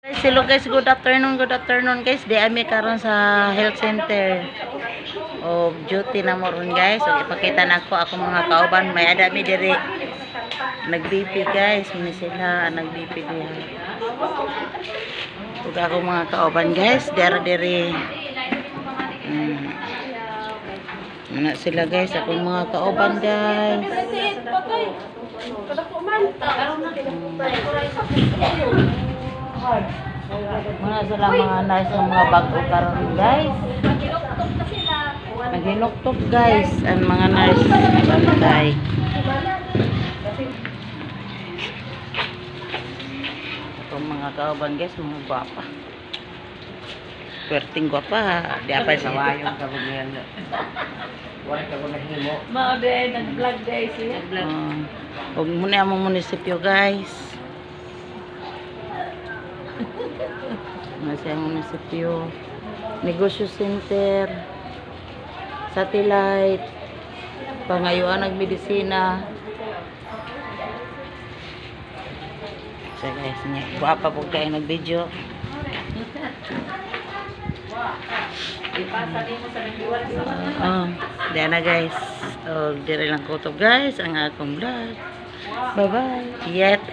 Guys, hello guys, good afternoon guys. Di ami karon sa health center. O duty na mo ron, guys. O ipakita na ko ako mga kauban. May ada mi diri nag-BP, guys. Muna sila nag-BP diha. Ug ako mga kauban, guys, dira diri. Muna sila, guys, akong mga kauban, guys. Muna sila mga nurse ng mga bago karon, guys. Naghinuktok, guys, ang mga nurse bantay. Akong mga kauban, guys, mga gwapa. Pwerting gwapa ha. Di apa siya. Sawayon ka kung yan. Wala ka kung nahimo. Mao day nag-vlog day siya. Huwag muna ang munisipyo, guys. Nasa ang munisipyo. Negosyo center. Satellite. Pangayuan ng medisina. So guys, niya. Guwapa po kayo nag-video. Ipasa nimo sa nagdiwala sa Oh, diyan na, guys. Oh, dire lang ko to, guys, ang akong vlog. Bye-bye. Yete.